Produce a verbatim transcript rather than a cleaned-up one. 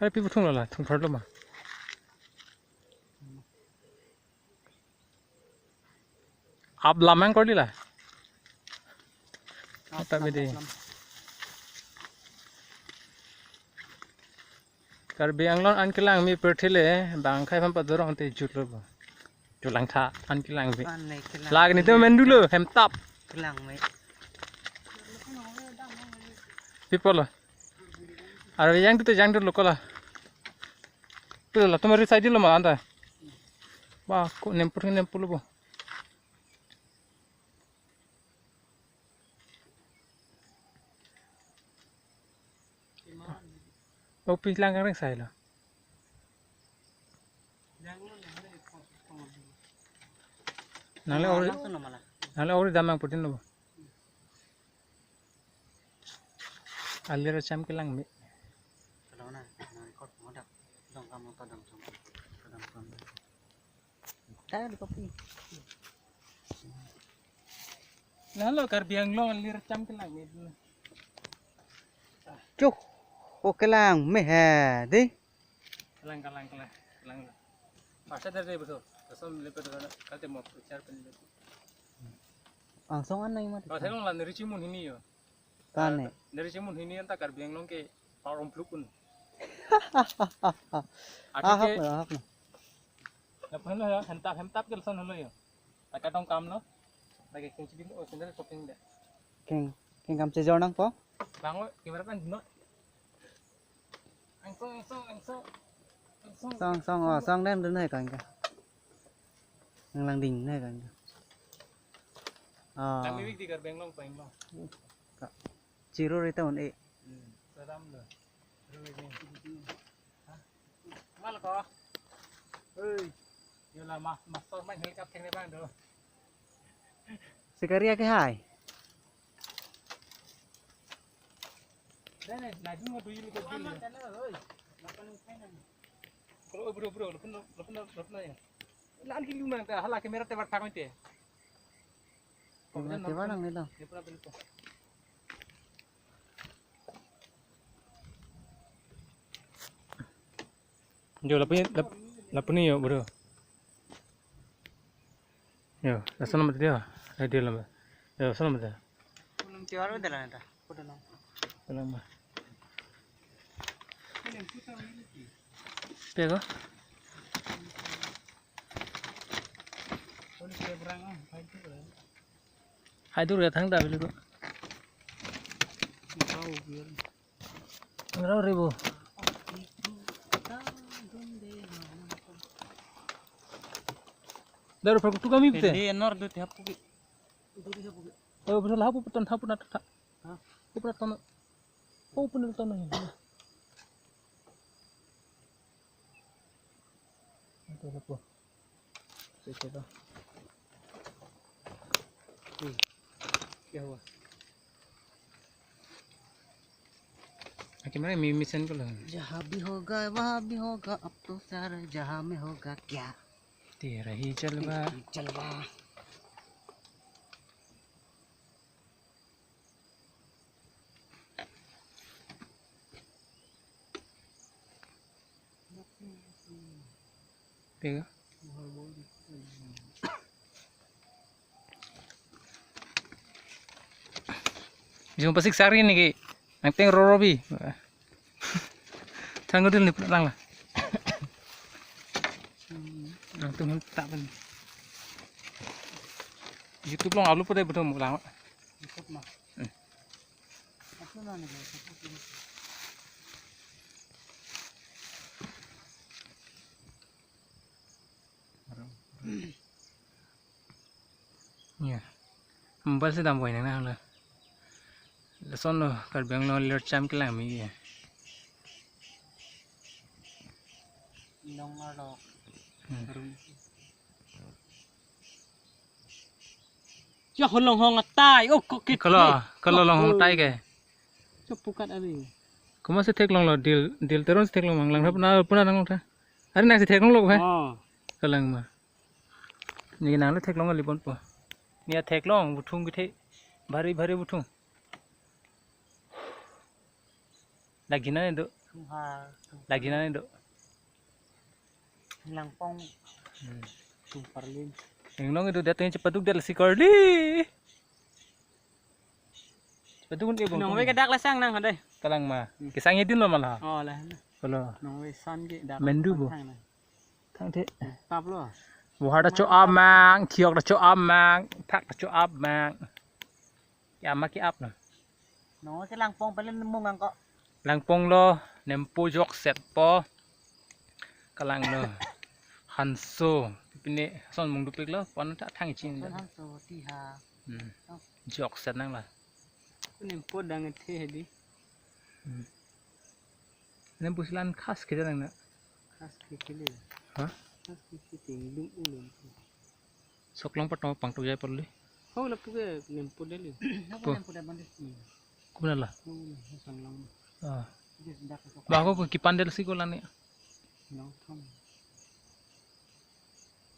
Are pi puthung lo la, thung thar lo ma. Ap lamang kor di la. Ap ta lam, bidi. Ap lam. Karbi Anglong an kelang mi perthile bang khai pam padorong te jut lo bo. Julang tha an kelang mi. An ne kelang. Lag ni mi. To mendu lo hem tap. Kelang mi. People lo. Are yang tu te jang tu lo kola. Tu la tumari side lo ma anta. Ba ko nempur nempur lo bo. Opis lang kang reng sai lo. Nang le ori, nang le ori damang putin lo. Alir cham kelang mi. Tadi kopi. Nang lo Karbi Anglong alir cham kelang mi. Chuh, ko kelang mi he, di. Kelang, kelang, kelang, kelang. Pasal dari betul. Pasal lepas dari kau temu bicara pen. Langsung anai mati. Pasal lo la neri chimun hini yo. Tane. Neri chimun hini anta Karbi Anglong ke parong pluk un. Ahap ke lo, ahap lo. Lapen lo ya, hentap, hentap ke lason lo ya. Taka tong kam lo. Lagi keng chidin o sendal shopping de. Keng, keng kam chejor nangpo. Bango, kamera kan dino. Angsong, angsong, angsong. Angsong. Song, song, oh, song nem dun hai kang ka. Nang lang ding hai kang ka. Ah. Kami wik di Karbi Anglong, Karbi Anglong. Ka. Chiro rita un e. Hmm, salam lo. Rui ni. Hah? Mal ko. Hei. Yola mas, master main helicopter ni bang do. Sikaria ke hai. Dene, na dun mo do yili ko dun. Kalau bro, bro, lo pun, lo pun, lo pun ya. Lan kilu mang ta hala kamera te bar thak te. Kamera te bar nang ni lo. Dia pernah beli ko. Jo, lapu ni, lap-, lapu ni yo, bro. Yo, lason nama dia. Ai dia lama. Yo, lason nama dia. Kunung tiwar udah lah neta. Udah nang. Udah lama. Pego? Hai tu re thang da bilu ko. Ngrau ribu. Daru prak tu kami pute. Pende enor du tiap puki. Oh, betul lah, hapu putan, hapu nat, ha? Hapu nat tono. Hapu nat tono. Itu hapu. Sisi to. Hmm. Kya hua? Aki mara mi misen ko lo. जहाँ भी होगा, वहाँ भी होगा, अब तो सारा जहाँ में होगा क्या? तेरा ही जलवा। तेरा ही जलवा। Pega. Jung pasik sari ni ke. Nang teng roro bi. Thang ko dil ni pura lang la. Nang tum tak pen. YouTube long upload pada betul mo lang. YouTube mah. Hmm. Upload na ni, upload na ni. Ya. Mobile si dam boy nang na lo. Lason lo Karbi Anglong lir cham kelang mi ya. Long arlo. Hmm. Ya holong hong atai. Oh, kok kit. Kalau, kalau long hong atai ke. Cepukat ari. Kuma si theklong lo dil, dil terus theklong mang lang puna puna nang tha. Ari nang si theklong lo he. Oh. Kalang ma. Ni nang le theklong kali pon po. Ni a theklong buthung kithe. Bhari bhari buthung. Lagi na do. Tunghar, tung Lagi nani do. Langpong, Hmm. Tungparlin. Ingnong idu datang cepat duk dal si Karli. Cepat duk ni bung. Nong we kedak lasang nang hadai. Kalang ma. Hmm. Kisang edin lo malah. Oh lah. Kalau. Nong we san ke dak. Mendu bo. Thang nang. Thang the. Tap lo. Buhar ta cho amang, thiok ta cho amang, thak ta cho amang. Ki ama ki ap na. No, ke langpong palen mung angko. Langpong lo, nempo jokset po. Kalang lo. Hanso, pine son mung dupik lo, pon ta thang ching lo. Hanso, tiha. Hmm. Oh. Jokset nang la. Nempo dang the hedi. Hmm. Nempo silan khas kita nang na. Khas kikili. Ha? Khas kikili, lum ulum. Sok long patong pang tu jai perlu. Ho lapu ke nempo dali. Nempo dali. Hmm. Kumna la? Ho, sang long. Ah. Dia sedak sok. Ba ko kipan del si ko lani. Long thong.